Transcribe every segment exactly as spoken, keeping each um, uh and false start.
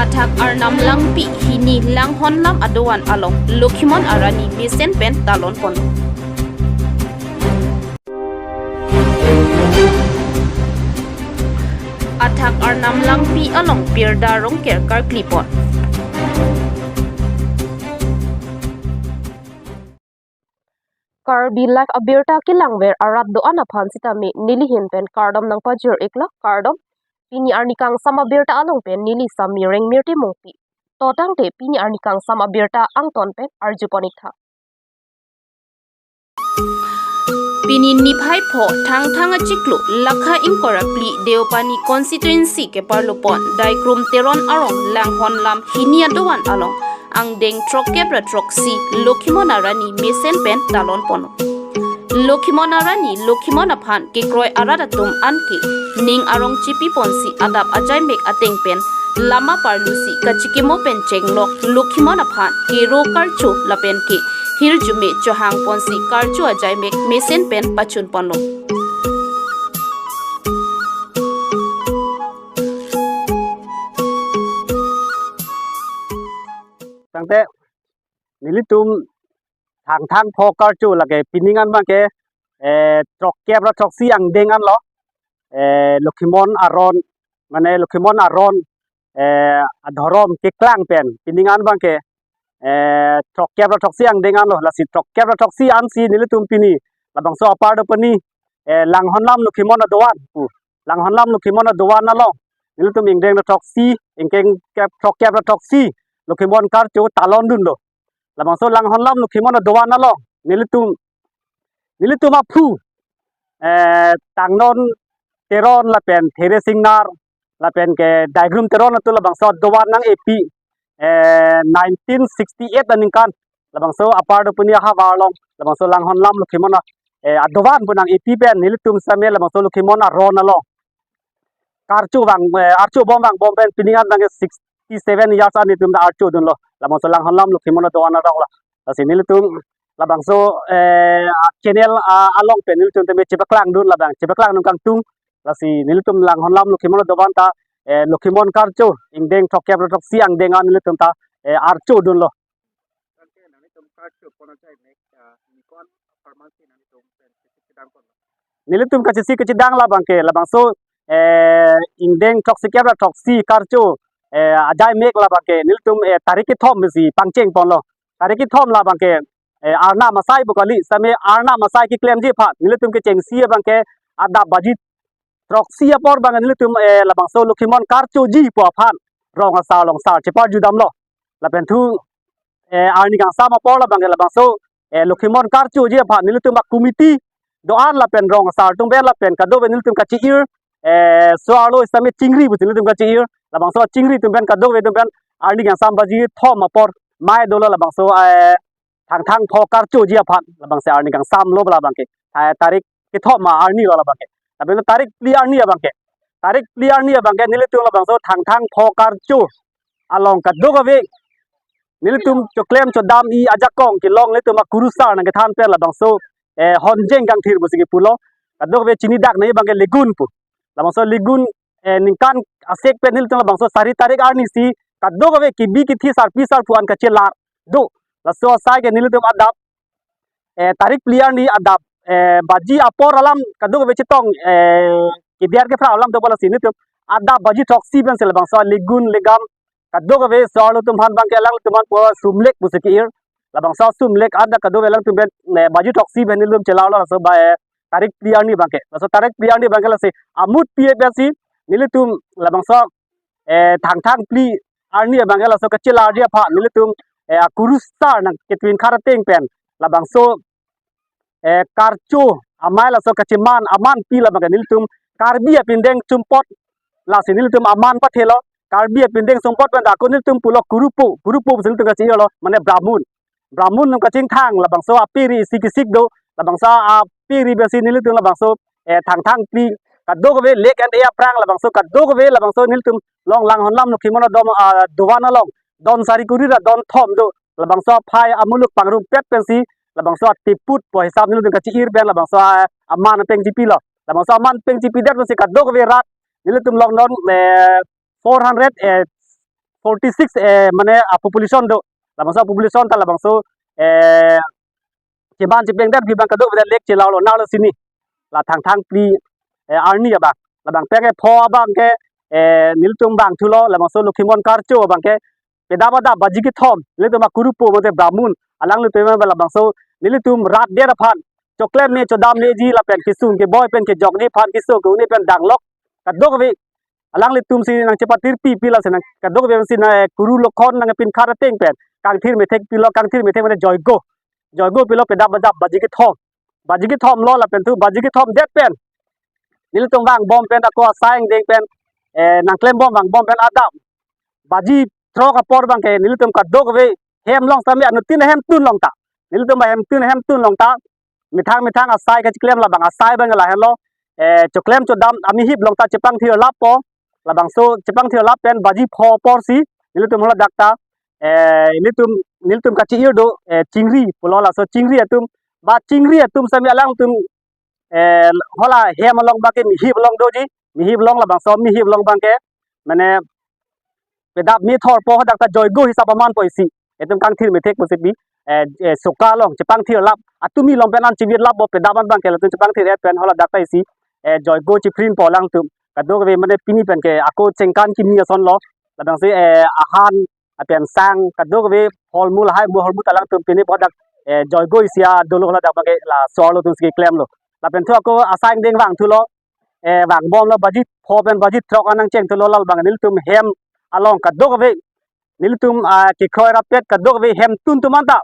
Athak Arnam Langpi hini Langhonlam adovan along Lokhimon Arani mesen pen talon pon. Athak Arnam Langpi along birta rongker karkli pon. Karbi Live abirta kelangver arat do-an aphan sitame neli ahin pen kardom nangpajir iklo, kardom. Pini arni kangsam abirta along pen neli Sami Rengmirti Mongpi. To tangte pini arni kangsam abirta angton pen arju pon ik tha. Pini niphai pho Thangthang achiklo lakha ingkoi ra phli Deopani constituency keparlo pon Daikrum Teron arong Langhonlam hini adovan along angdeng throkkep ra throksi Lokhimon Arani mesen pen talon pon. Lokhimon Arani Lokhimon aphan kekroi arat atum anke ning arong chipi ponsi adap ajaimek ateng pen lama parlusi kachikimo pen chenglok Lokhimon aphan kero karcho lapen ke hirjume chohang ponsi karcho ajaimek mesen pen pachun ponlo. Tangte nelitum Thangthang pho karcho lake pining an abangke, eh, throkkep ra throksi angdeng anlo, eh, Lokhimon Aron, mane Lokhimon Aron, eh, adhorom keklang pen pining an abangke, eh, throkkep ra throksi angdeng anlo, lasi throkkep ra throksi ansi nelitum pini labangso apar do pani, eh, Langhonlam Lokhimon adovan pu. Langhonlam Lokhimon adovan along nelitum ingdeng ra throksi, ingdeng kep throkkep ra throksi Lokhimon karcho talon dunlo. Labangso Langhonlam Lokhimon adovan along nelitum, nelitum aphu, eh, Tangnon Teron lapen There Singnar lapen ke Daikrum Teron atum labangso adovan nang-epi, eh, nineteen sixty-eight aningkan labangso apar do pani ahavar along labangso Langhonlam Lokhimon, eh, adovan pu nang-epi pen nelitum same labangso Lokhimon Aron along karcho vang, eh, archo bom vang bom pen pining an abangke sixty-seven years an nelitum ta archo dunlo. Labangso Langhonlam Lokhimon adovan along lo. Lasi nelitum labangso, eh, a-channel, ah, along pen nelitum tame chepaklang dun labang, chepaklang dun kangtung. Lasi nelitum Langhonlam Lokhimon adovan ta, eh, Lokhimon karcho ingdeng throkkep ra throksi angdeng an nelitum ta, eh, archo dunlo. Tangte nanglitum karcho pon ajaimek, ah, nikon apharman si nanglitum pen kachisi kachidang pon? Nelitum kachisi kachidang labangke labangso, eh, ingdeng throksikep ra throksi karcho, eh, ajaimek labangke nelitum, eh, tarik kethom si pangcheng ponlo. Tarik kethom labangke, eh, Arnam asai pu kali, same Arnam asai keklemji aphan nelitum kechengsi abangke adap baji throksi apor abang nelitum, eh, labangso Lokhimon karchoji pu aphan rong asar along sar cheparju damlo. Lapen thu, eh, arni kangsam apor labangke labangso, eh, Lokhimon karchoji aphan nelitum a-committee do-an lapen rong asar atum pen lapen kadokave nelitum kachi-ir, eh, so-arlo sitame chingri pusi nelitum kachi-ir. Labangso chingri atum pen kadokave atum pen arni kangsam baji thom apor mei dolo labangso, eh, Thangthang pho karchoji aphan labangsi arni kangsam lo labangke. Ta-, tarik kethom ma arni lo labangke. Tapi lo tarik phli arni abangke. Tarik phli arni abangke nelitum labangso Thangthang pho karcho along kadokave nelitum choklem chodam-i ajakong kelong nelitum akurusar nangkethan pen labangso, eh, Honjeng Kangthir pusi kepulo. Kadokave chinidak nai abangke Legun pu. Labangso Legun, eh, ningkan asek pen nelitum labangso sari tarik arni si kadokave kebi kethe sarpi sarpo an kachelar do. Laso asai ke nelitum adap, eh, tarik phli arni adap, eh, baji apor alam kadokave chetong, eh, kebiar kephra alam do pala si nelitum adap baji throksi pensi labangso Legun Legam kadokave so-arlo atum aphan abangke alanglitum aphan pu sumlek pusi ke-ir. Labangso sumlek adap kadokave alangtum pen, eh, baji throksi pen nelitum chelarlo laso ba, eh, tarik phli arni abangke. Laso tarik phli arni abangke lasi amut pi pensi nelitum labangso, eh, Thangthang phli arni abangke laso kachelarji aphan nelitum, eh, akurusar nangketwin khar ateng pen labangso, eh, karcho amei laso kacheman aman pi labangke nelitum Karbi apindeng sumpot lasi nelitum aman pathelo. Karbi apindeng sumpot pen ako nelitum pulo kurupo, kurupo pusi nelitum kachi-irlo, mane Brahmun. Brahmun atum kachingthang labangso apiri isi kesik do, labangso apiri pensi nelitum labangso, eh, Thangthang phli kadokave lake and air aphrang labangso kadokave labangso nelitum along Langhonlam Lokhimon adom, ah, dovan along don sari kuri ra don thom do, labangso aphai amuluk pangrumpet pensi labangso atiput po hisap nelitum kachi-ir pen labangso, ah, aman peng chipilo. Labangso aman peng chipidet pensi kadokave rat nelitum along non, eh, four hundred, eh, forty six, eh, mane a population do. Labangso population ta labangso, eh, cheban chepleng det abang kadokave lake chelau lo, nalo sini. La Thangthang Phli, eh, arni abang. Labang pen ke pho abang ke, eh, nelitum vangthulo, labangso Lokhimon Karcho abang ke, pedap adap baji kethom, nelitum akurupo mate Brahmun, alanglitum labangso, nelitum rat det aphan, choklem ne chodam neji lapen kesung keboi pen kejokji aphan kesung ke-un-e pen danglok, kadokave, alanglitum si nangchepatirpi pi lasi nang kadokave si nang, eh, kuru lokhon nangpinkhat ateng pen, kangthir methek pilo, kangthir methek mane joigo, joigo pilo pedap adap baji kethom, baji kethom lo lapen thu baji kethom det pen, nelitum vangbom pen ako asai angdeng pen, eh, nangklembom vangbom pen adap baji throk apor abang ke nelitum kadokave hem along sami anuttin hem tun along ta. Nelitum ba hem tun hem tun along ta. Methang methang asai kacheklem labang asai abang lahenlo. Eh, choklem chodam amihip along ta chepangthir lappo. Labangso chepangthir lap pen baji pho apor si nelitum hala dak ta. Eh, nelitum, nelitum kachi-ir do, eh, chingri pulo laso chingri atum. Ba chingri atum sami alangtum eh, hala hem along abang ke mihip along doji, mihip along labangso mihip along abang ke, mane pedap methorpo hadak ta joigo hisap amanpo isi. Itum kangthir methek pusi pi, eh, eh, soka along chepangthir lap, atumi along pen an chivit lappo pedap an abang ke latum chepangthir et pen hala dak ta isi, eh, joigo chiprinpo alangtum. Kadokave mane pini pen ke ako chengkan kimi ason lo, labangsi, eh, ahan, apen sang, kadokave pholmul hai mo hormu ta alangtum pini pu dak, eh, joigo isi adolo hala dak abang ke laso arlo atum si klemlo. Lapen thu ako asai angdeng vangthulo, eh, vangbomlo baji pho pen baji throk an nangchengthulo labang nelitum hem along kadokave nelitum, ah, kekroi rapet kadokave hem tun atum anta,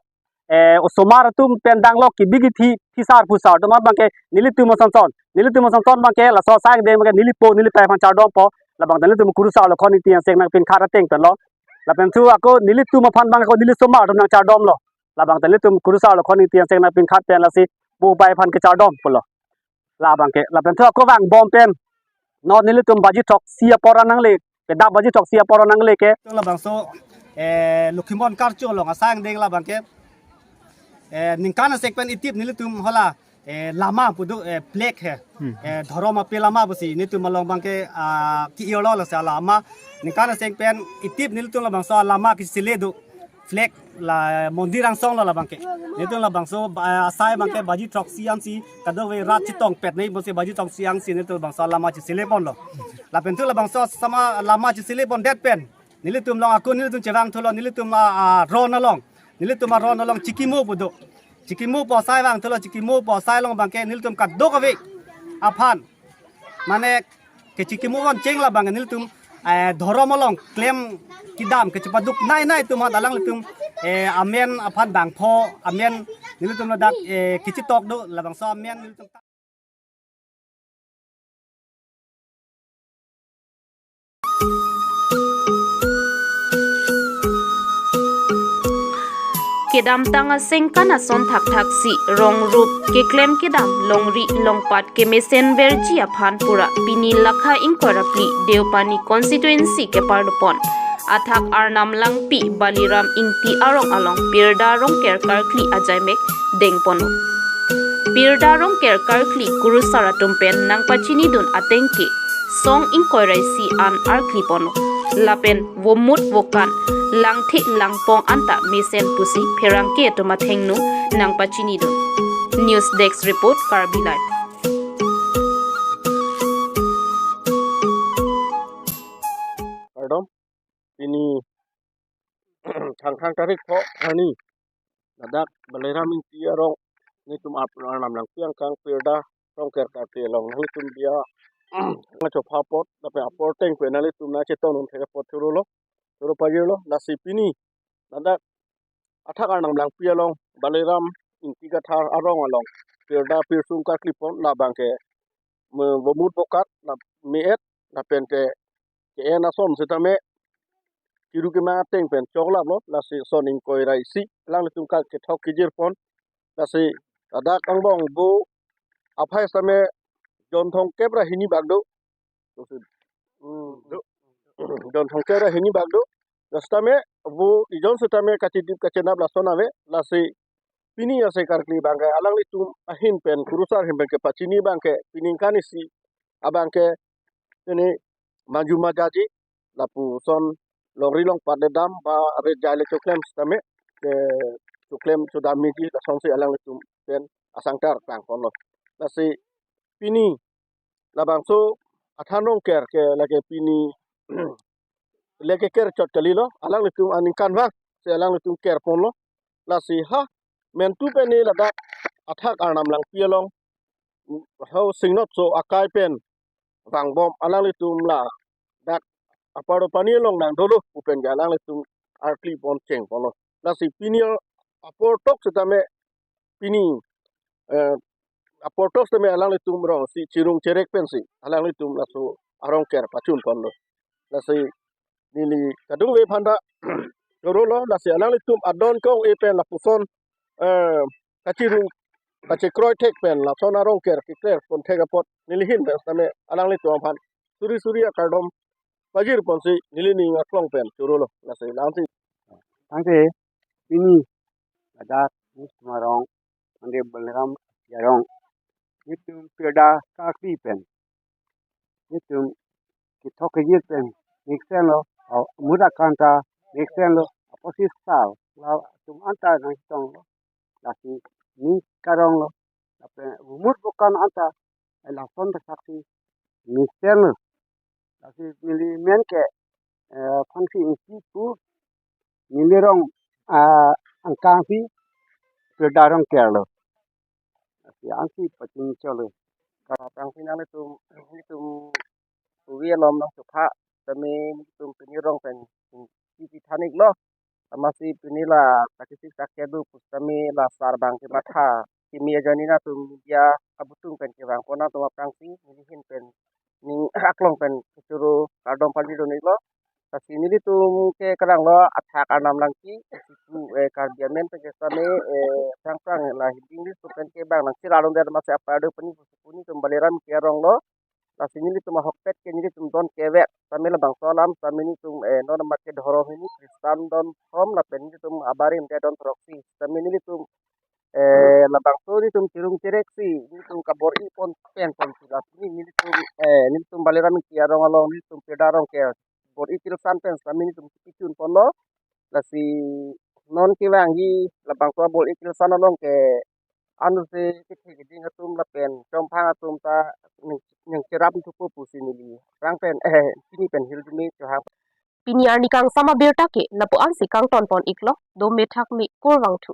eh, osomar atum pen danglok kebi kethe phisar phusar atum abang ke nelitum asonson, nelitum asonson abang ke laso asai angdeng abang ke neli po neli pai aphan chardompo, labang ta nelitum kurusar Lokhon Ingti Angsek nangpinkhat ateng pen lo. Lapen thu ako nelitum aphan abang ako neli osomar atum nangchardomlo. Labang ta nelitum kurusar Lokhon Ingti Angsek nangpinkhat pen lasi po pai aphan kechardom pulo. Labang ke, lapen thu ako vangbom pen. Non nelitum baji throksi apor an nangle, pedap baji throksi apor an nangle ke. Labangso, eh, Lokhimon Karcho along asai angdeng labang ke. Eh, ningkan asek pen itip nelitum hala, eh, lama pu do, eh, plek he. Hmm. Eh, dhorom ape lama pusi nelitum along abang ke, ah, ki-irlo lasi lama. Ningkan asek pen itip nelitum labangso lama kisile do. Flag la mondir angsong lo labang ke. Nelitum labangso, ah, asai abang ke baji throksi ansi kadokave rat chetongpet nei pusi baji throksi ansi nelitum labangso lama chisile ponlo. Lapen thu labangso sama lama chisile pon det pen. Nelitum along ako nelitum chevangthulo nelitum a, a, ron along. Nelitum aron along chikimo pu do. Chikimo pu asai vangthulo chikimo pu asai along abang ke nelitum kadokave aphan. Mane kechikimo vangcheng labang ke nelitum, eh, dhorom along klem kedam kechepaduk nai nai atum aphan alanglitum, eh, amen aphan bangpho amen nelitum ladak, eh, kechetok do labangso amen nelitum. Kedamtang asengkan ason thakthaksi rong rup keklem kedam longri longpat kemesen verji aphan pura pini lakha ingkoi ra phli Deopani constituency keparlopon athak Arnam Langpi Baliram Ingti arong along Pirda Rongker karkli ajaimek dengponlo. Pirda Rongker karkli kurusar atum pen nangpachinidun ateng ke song ingkoi ra isi an arkliponlo. Lapen vomut vokan, langthe langpong anta mesen pusi pherangke atum athengno nangpachinidun. News Desk Report, Karbi Live. Kardom, pini Thangthang tarik pho arni ladak Baliram Ingti arong nelitum ap Arnam Langpi angkang Pirda Rongker karkli along nelitum dia ngachopha apot lapen apor ateng pen nelitum nangchetongdun thek apot chorolo, choro pajirlo, lasi pini ladak athak Arnam Langpi along Baliram Ingti Kathar arong along Pirda pirsung karklipon labang ke me-, vomut vokat la me-et lapen ke ke-en ason setame kiru kemang ateng pen choklaplo, lasi son ingkoi ra isi alanglitum kal kethok kejirpon, lasi ladak angbong vo aphai setame jon thomkep ra hini bak do. Hmm, do. Jon thomkep ra hini bak do. Setame vo ijon setame kachidip kachenap lason ave, lasi pini asai karkli abang ke alanglitum ahin pen kurusar ahin pen kepachini abang ke pini ningkan isi abang ke ini maju majaji lapuson longri longpat le dam ba ret jai le choklem sitame, eh, choklem chodam meji lasonsi alanglitum pen asangtar tang ponlo. Lasi pini labangso Athan Rongker ke lake pini lake ker chot kalilo, alanglitum aningkanvang si alanglitum ker ponlo. Lasi ha mentu pen ni ladak athak Arnam Langpi along, ho Singnotso akai pen vangbom alanglitum ladak Apar Dopani along nangdolo pu pen ke alanglitum arkli pon cheng ponlo. Lasi pini apor tok sitame pini, eh, apor tok sitame alanglitum rong si chirung cherek pensi alanglitum laso arongker pachun ponlo. Lasi neli kadokave aphanta chorolo, lasi alanglitum adon kong-e pen lapuson, eh, kachirung kachekroi thek pen lason arongker kekler pon thek apot neli ahin pen sitame alanglitum aphan suri suri akardom pajir ponsi neli ning aklong pen chorolo. Lasi la-ansi. Tangte pini ladak Ning Sumarong, Mande Balaram Akhi arong, nelitum pirda karkli pen, nelitum kethok kejir pen niksen lo, au muda kanta niksen lo, apotsi sal latum anta nangtonglo, lasi ning karong lo, lapen umut bukan anta, eh, lason tesaksi niksen lo. Lasi neli men ke, eh, Phangsi Ingti pu, neli rong, ah, angkang si pirda rongker lo. Lasi ansi pachun cholo. Ka aphrangsi nanglitum, nelitum uvi alom nangchopha, sitame nelitum pini rong pen ingti than iklo. Amatsi pini la takisik takia do pu sitame la sarbang kematha kimi ajoine nangtum media abutung pen kevang pon nangtum aphrangsi neli ahin pen ning aklong pen kechoro kardom pajir dun iklo. Lasi nelitum ke kalang lo athak Arnam Langpi, sipu, eh, Karbi amen pen ke sitame, eh, aphrang aphrang la Hindi English pen kevang nangchira longdet amatsi Apar Dopani pusi pu nelitum Balaram Akhi arong lo. Lasi nelitum ahokpet ke nelitum don kevek, sitame labangso alam sitame nelitum, eh, non amat ke dhorom hini Christian don thom lapen nelitum abarim ke don throksi, sitame nelitum, eh, labangso nelitum chirung cherek si nelitum kabor-i pon pen ponsi la pini nelitum, eh, nelitum Balaram Akhi arong along nelitum pirda rongker bor-i tilsan pen sitame nelitum kepachun ponlo. Lasi non kevangji labangso bor-i tilsan along ke anuse kethe keding atum lapen chomphang atum ta ning, ningcherap thupo pusi neli aphrang pen, eh, pini pen hirjume chohang. Pini arni kangsam abirta ke lapu-ansi kangton pon iklo, dome thakme kurvangthu.